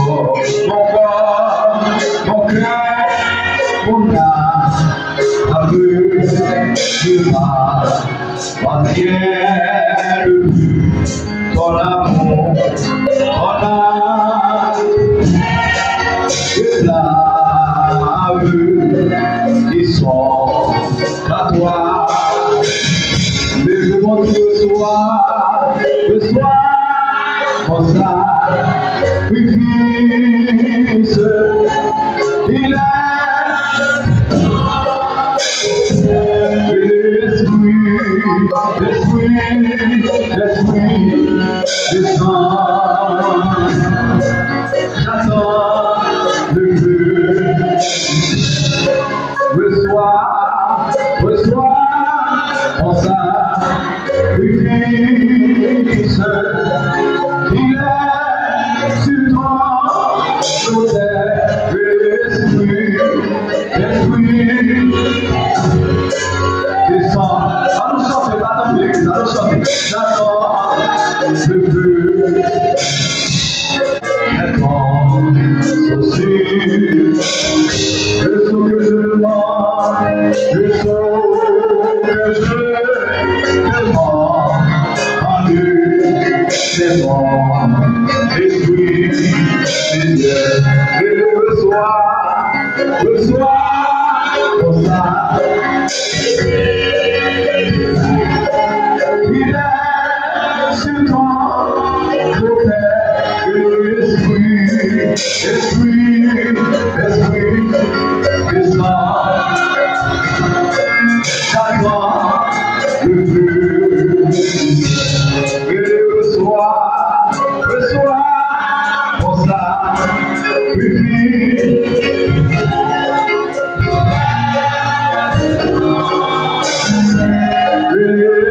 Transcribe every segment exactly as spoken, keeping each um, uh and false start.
Mon corps, mon cœur, mon âme, aveugle par ma prière, ton amour, ton âme, que la vie qui sont à toi. Leve, mon Dieu, reçois, reçois mon sacrifice. Il est l'esprit, l'esprit, l'esprit descend. J'attends le feu. Reçois, reçois mon sacrifice. Il est sur ton autel, l'esprit, l'esprit descend. Ann nou chante, pa tann legliz, ann nou chante. J'attends le feu. Réponds aussi. Le souffle de moi, le souffle de moi, en lui, c'est mon esprit, Seigneur, je le reçois, reçois, reçois. Il est sur ton autel, l'esprit, l'esprit, l'esprit descend. J'attends le feu. Je le reçois, reçois mon sacrifice.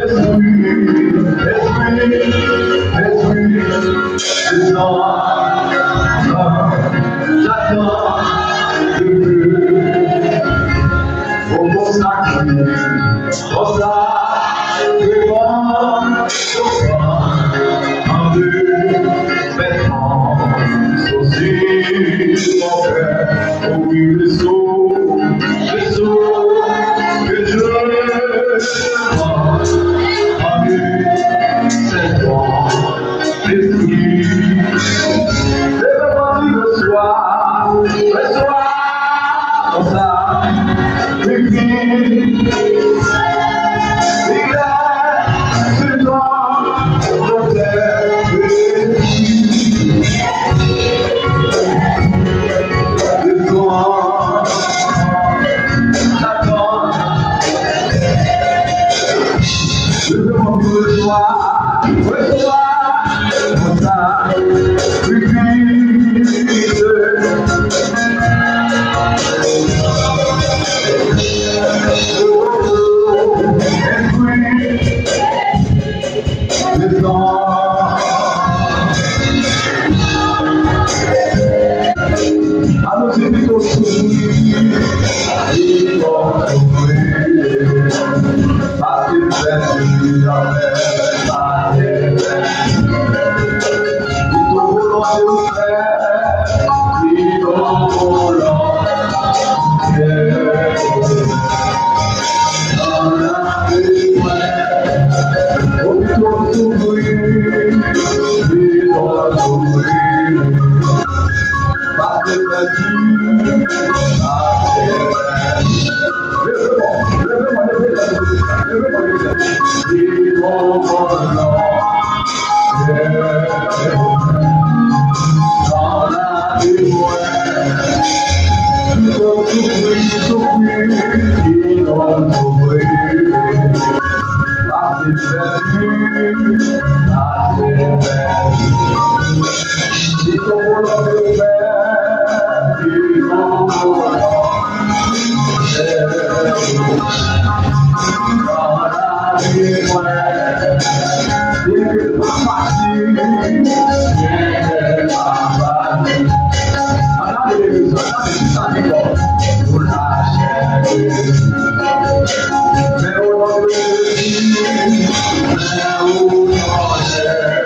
L'esprit, l'esprit, l'esprit descend. J'attends le feu. Au bon sacrifice, au sacrifice, au sacrifice. Ouvre le sceau, le sceau que je demande. Amen. Seigneur, Esprit. Leve, mwen di, reçois, reçois mon sacrifice. Il est sur ton autel. Anou di pito soufri, pito soufri, paske pèdi anlè sa. Pito volonte w fè, pito volonte w fè. Nan lavi mwen, pito soufri, pito soufri. Pase pèdi, pase pèdi. Leve mwen, leve mwen, leve mwen, leve mwen, leve mwen. Pito volonte w fè, nan lavi mwen. Pito soufri, soufri, pito soufri. Pase pèdi, pase pèdi. Pito volonte w fè, pito volonte w fè. Nan lavi mwen. Byenke l pa fasil, byenke l pa fasil. Ann ale legliz la, ann ale, kisa ki bon pou lachè. Men o non de Jezi, men o non de Jezi.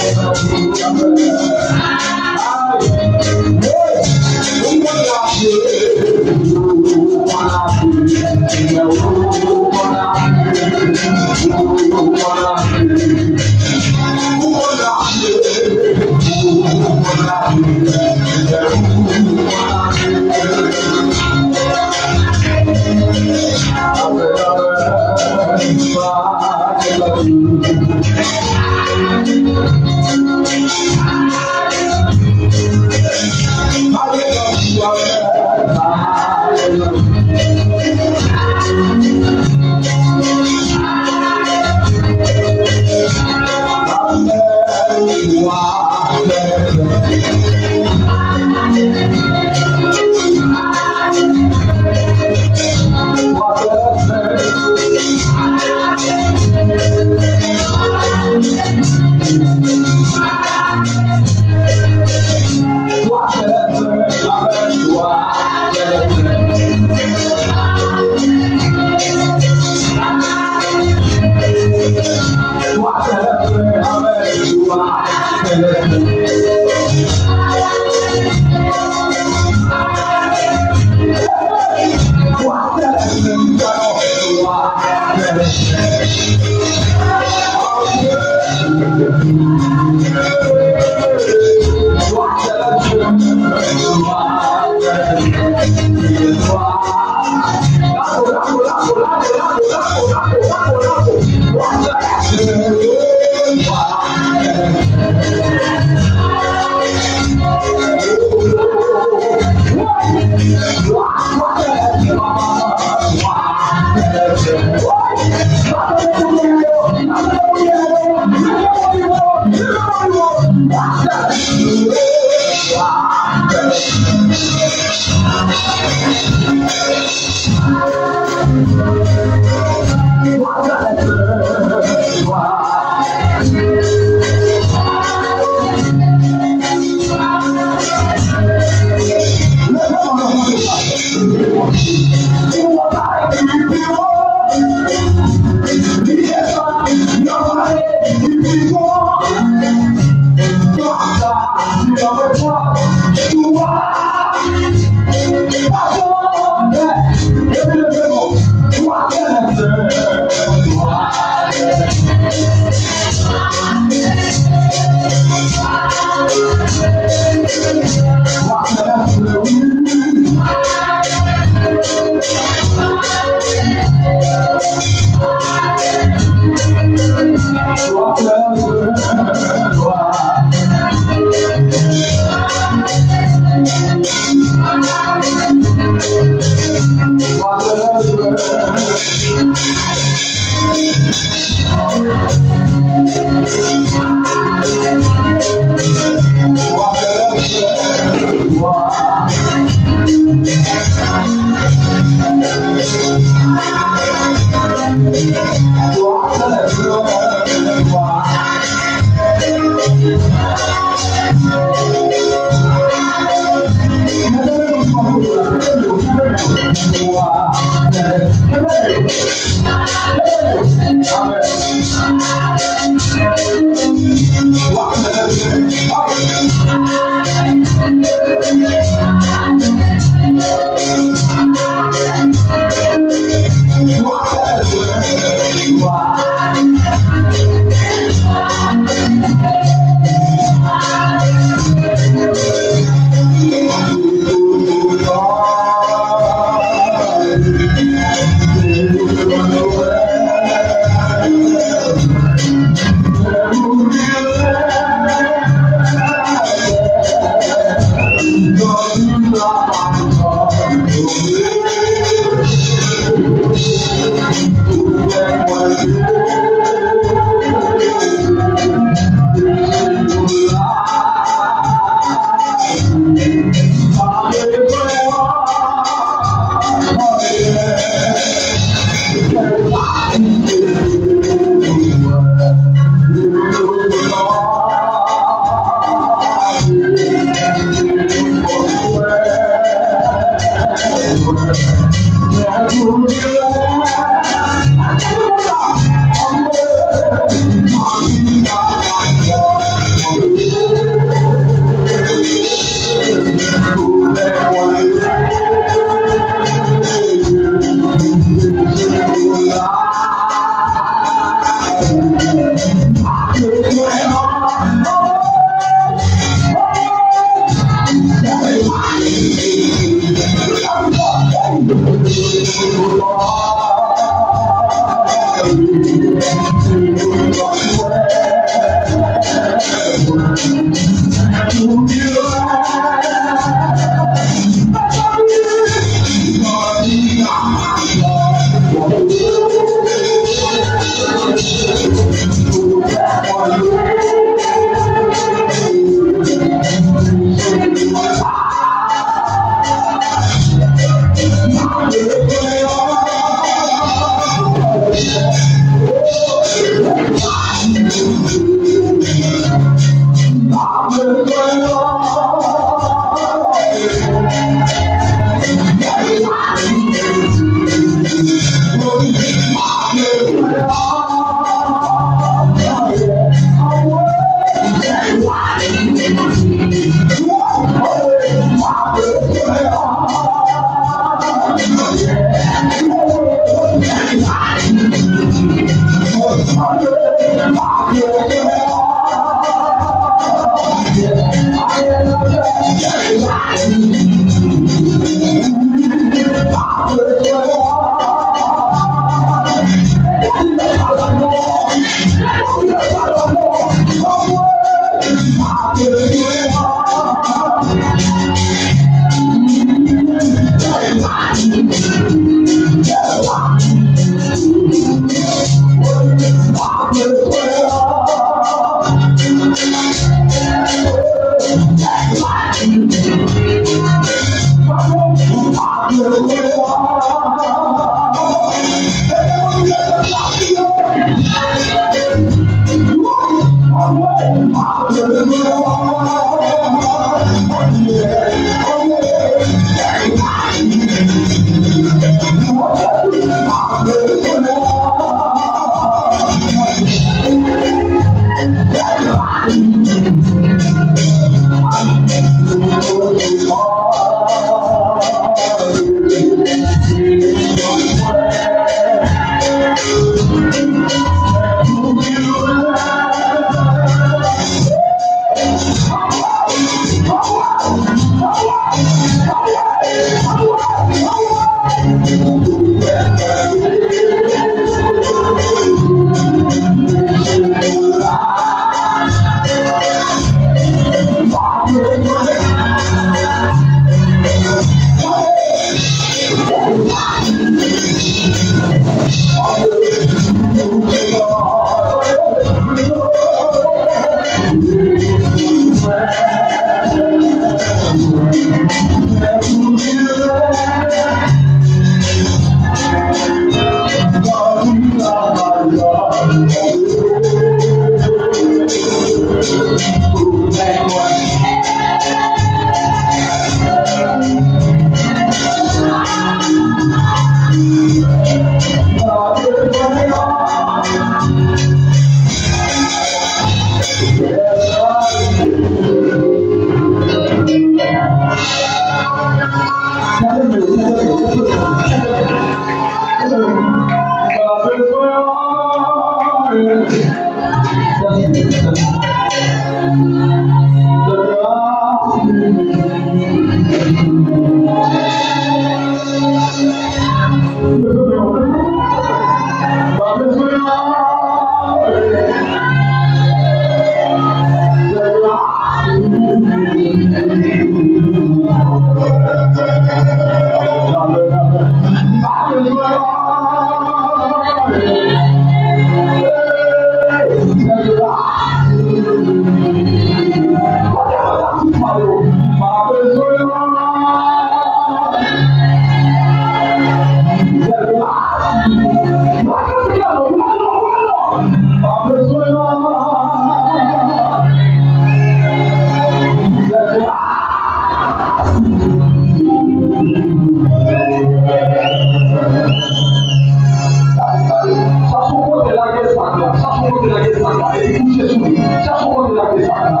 Chache yon kote lage sak la, chache yon kote lage sak la, epi kouche sou li. Chache yon kote lage sak la.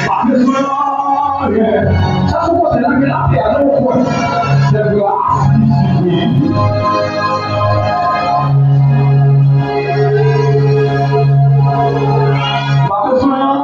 Pa bezwen anyen. Chache yon kote lage lapè a nan yon kwen. Sèl gras li sifi. Pa bezwen anyen.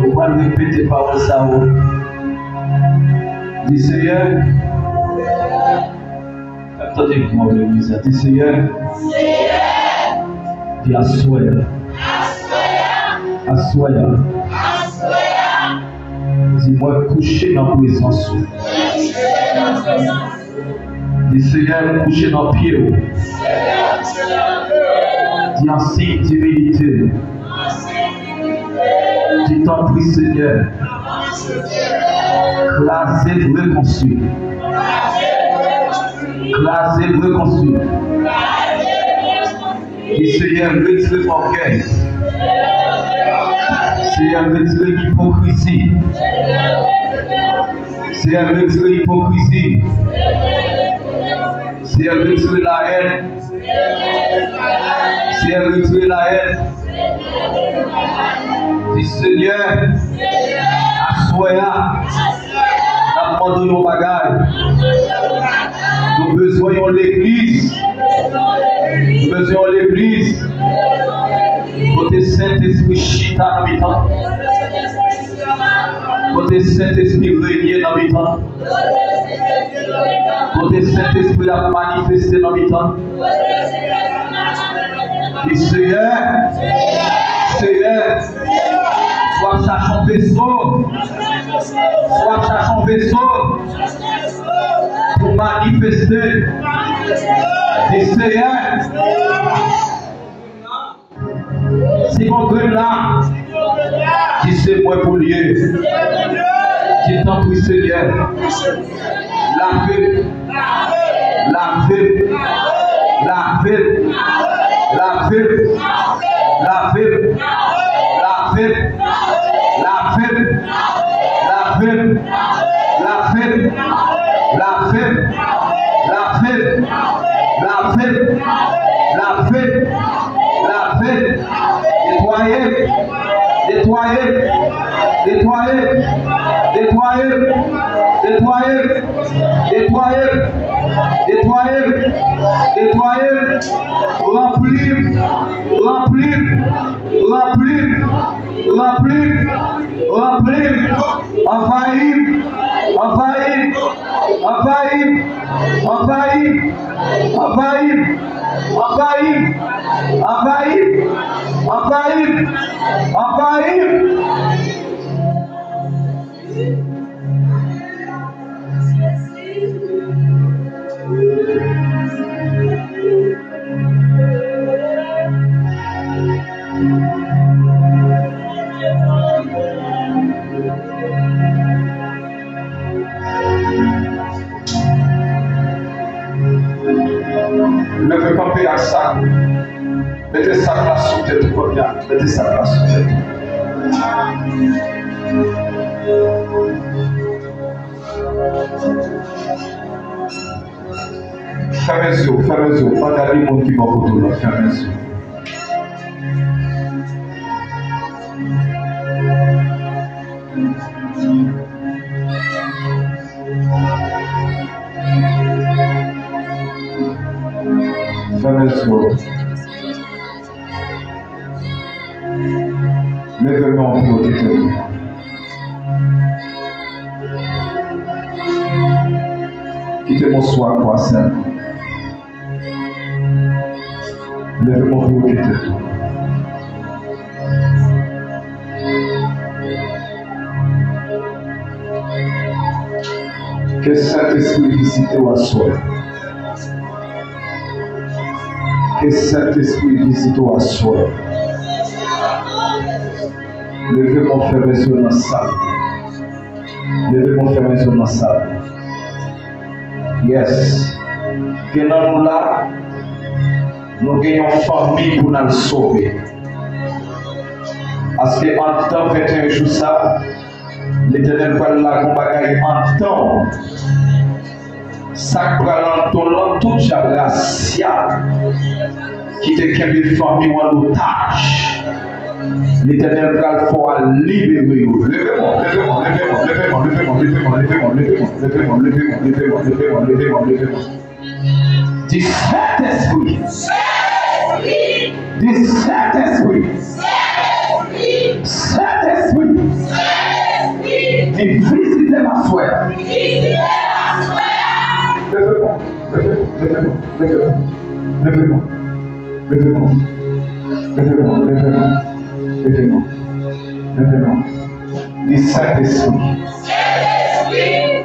Ou pral repete pawòl sa yo. Di, Seyè, tande mwen legliz la. Di, Seyè, di, aswè a. Aswè a. Aswè a. Di, mwen Kouche nan prezans ou. Di, Senyè, m kouche nan pye w. Di, an siy dimilite. Di, tanpri, Senyè, kraze l, rekonstwi. Kraze l, rekonstwi. Di, Senyè, retire ògèy. Senyè, retire ipokrizi. Senyè, retire ipokrizi. Senyè, retire lahèn. Senyè, retire lahèn. Di, Senyè, aswè a, n ap mande w yon bagay. Nou bezwen yon legliz. Nou bezwen yon legliz kote Sentespri chita nan mitan. Kote Sentespri renye nan mitan. Kote Sentespri ap manifeste nan mitan. Di, Senyè, Senyè, w ap chache yon veso. W ap chache yon veso pou manifeste. Di, Senyè, si gon grenn la, di, se mwen pou l ye. Di, tanpri, Senyè, lave m. Lave m. Lave m. Lave m. Lave m. Netwaye m. Netwaye m. Netwaye m. Netwaye m. Netwaye m. Netwaye m. Netwaye m. Ranpli m. Ranpli m. Ranpli m. Ranpli m. Ranpli m. Anvayi m. Anvayi m. Anvayi m. Anvayi m. Leve kanpe ak sa. Mete sak la sou tèt ou kounye a. Mete sak la sou tèt ou. Fèmen zye w, fèmen zye w. Pa gade moun ki bò kote w la, fèmen zye w. Fèmen zye w. Leve men w pou yo kite w. Kite m oswa kwa sèl. Leve men w pou yo kite w. Ke Sentespri vizite w aswè. Ke Sentespri vizite w aswè. Leve men w, fèmen zye w nan sal. Leve men w, fèmen zye w nan sal. Yes. Gen nan nou la, nou gen yon fanmi pou n al sove. Paske anndan venteyen jou sa, Letènèl pral lage yon bagay anndan w. Sa k pral anndan w lan, tout djab rasyal ki te kenbe fanmi w an otaj, Letènèl pral fè w al libere yo. Leve men w, leve men w, leve men w, leve men w, leve men w, leve men w, leve men w, leve men w, leve men w, leve men w, leve men w, leve men w, leve men w, leve men w. Di Sentespri. Di Sentespri. Sentespri. Di vizite m aswè. Leve men w, leve men w, leve men w, leve men w. Leve men w. Leve men w. Di Sentespri.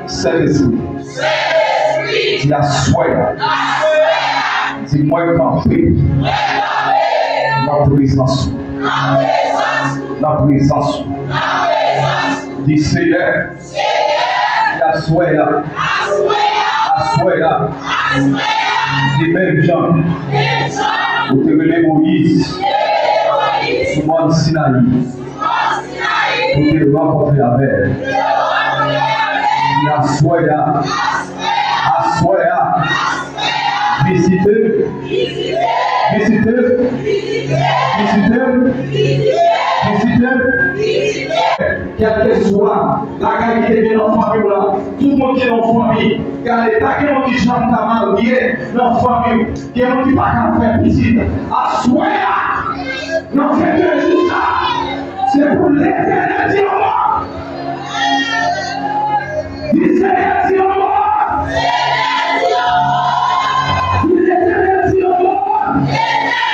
Sentespri. Di aswè a. Di mwen kanpe. Nan prezans ou. Nan prezans ou. Di Seyè. Di aswè a. Aswè a. Di menm jan ou te rele Moyiz sou mòn Sinayi. Pou te rankontre avè l. Di aswè a, aswè a, vizite m, vizite m, vizite m, vizite m. Kèlkeswa bagay ki te gen nan fanmi w la, tout moun ki nan fanmi, gade, pa gen moun ki janm ka marye nan fanmi w. Gen moun ki pa ka fè pitit. Aswè a, nan venntde jou sa, se pou Letènèl di yon mo. Di Seyè di yon mo. Di Letènèl di yon mo. Di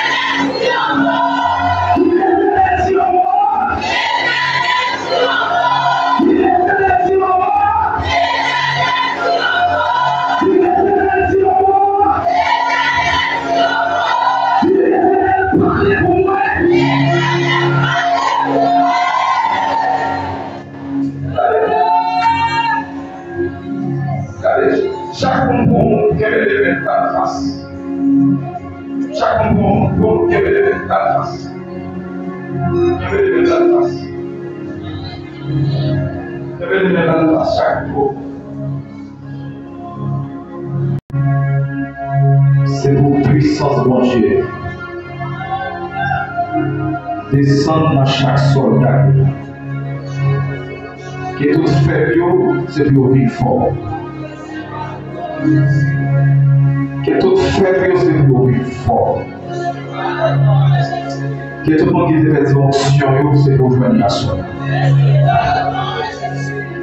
Letènèl di yon mo. Gade, chak moun pou moun, kenbe de men an fas. Chak moun pou moun, pou moun, kenbe de men an fas. Kenbe de men an fas. Kenbe de men an fas, chak moun pou moun. Se pou pwisans Bondye desann nan chak sòlda ki la. Ke tout fèb yo, se pou yo vin fò. Ke tout fèb yo, se pou yo vin fò. Ke tout moun ki te pèdi onksyon yo, se pou jwenn li aswè.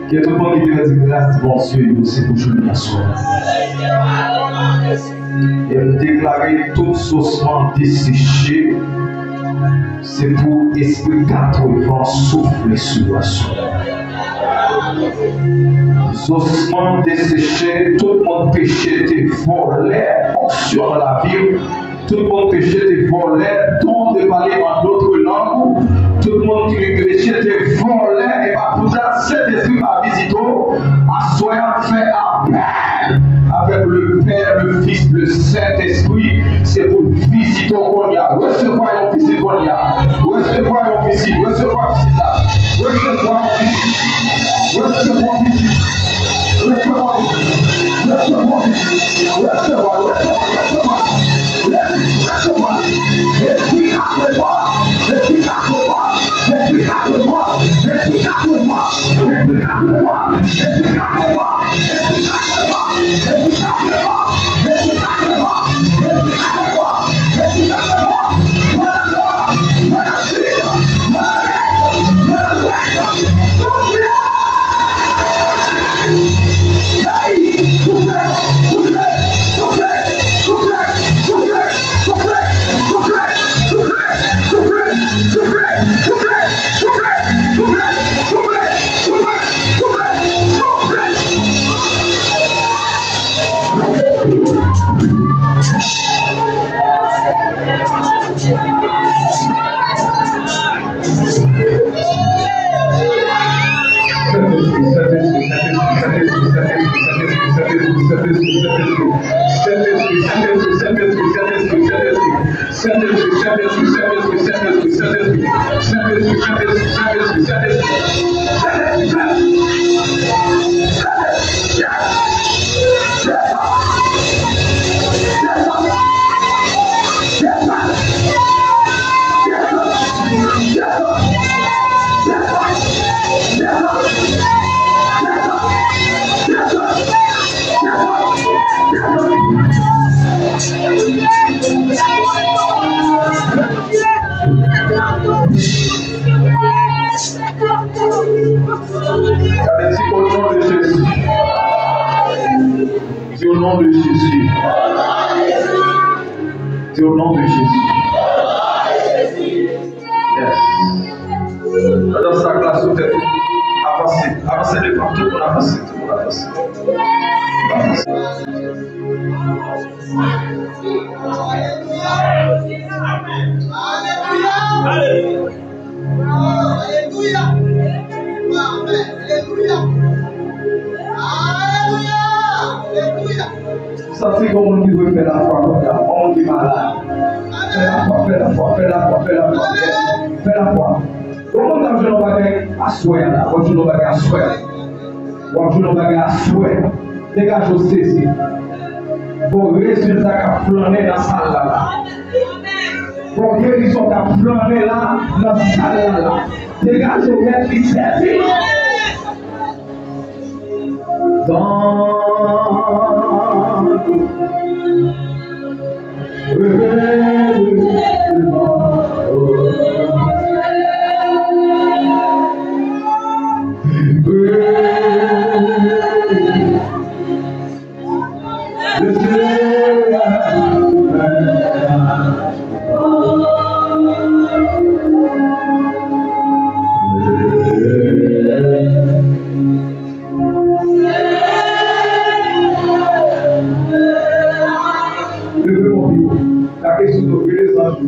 Ke tout moun ki te pèdi gras Bondye yo, se pou jwenn li aswè. E m deklare tout zosman deseche, se pou espri katrevan soufle sou zosman. Zosman deseche, tout moun peche te vòlè onksyon nan lavi w. Tout moun peche te vòlè don de pale an dòt lang ou. Tout moun ki peche te vòlè, e pa pou sa Sentespri pa vizite w. Aswè a fè apèl avèk le Pè, le Fis, le Sentespri. Se pou l vizite w kounye a. Resevwa yon vizit kounye a. Resevwa yon vizit. Resevwa vizit la. Resevwa yon vizit. Resevwa yon vizit. Resevwa yon vizit. Resevwa yon vizit. Resevwa, resevwa, resevwa. Resevwa. Espri katrevan. Espri katrevan. Espri katrevan. Espri katrevan. Espri katrevan. Espri katrevan. Gade, di, au nom de Jésus. Di, au nom de Jésus. Di, au nom de Jésus. Yes. Pandan sa, glas sou tèt ou. Avanse, tout moun avanse. Avanse. Alelouya! Alelouya! Alelouya! Amen! Alelouya! Alelouya! Alelouya! Santi gon moun ki dwe fè lafwa kounye a, gon moun ki malad. Fè lafwa, fè lafwa, fè lafwa, fè lafwa, fè lafwa. Gon moun k ap jwenn yon bagay aswè a la, w ap jwenn yon bagay aswè a. W ap jwenn yon bagay aswè. Degaje w sezi. Gon rezilta k ap flannen nan sal la la. Gon gerizon k ap flannen la nan sal la la. Degaje w, mèt li sezi. Tankou Leve konpi w. Gade sou do, gade zanj ou.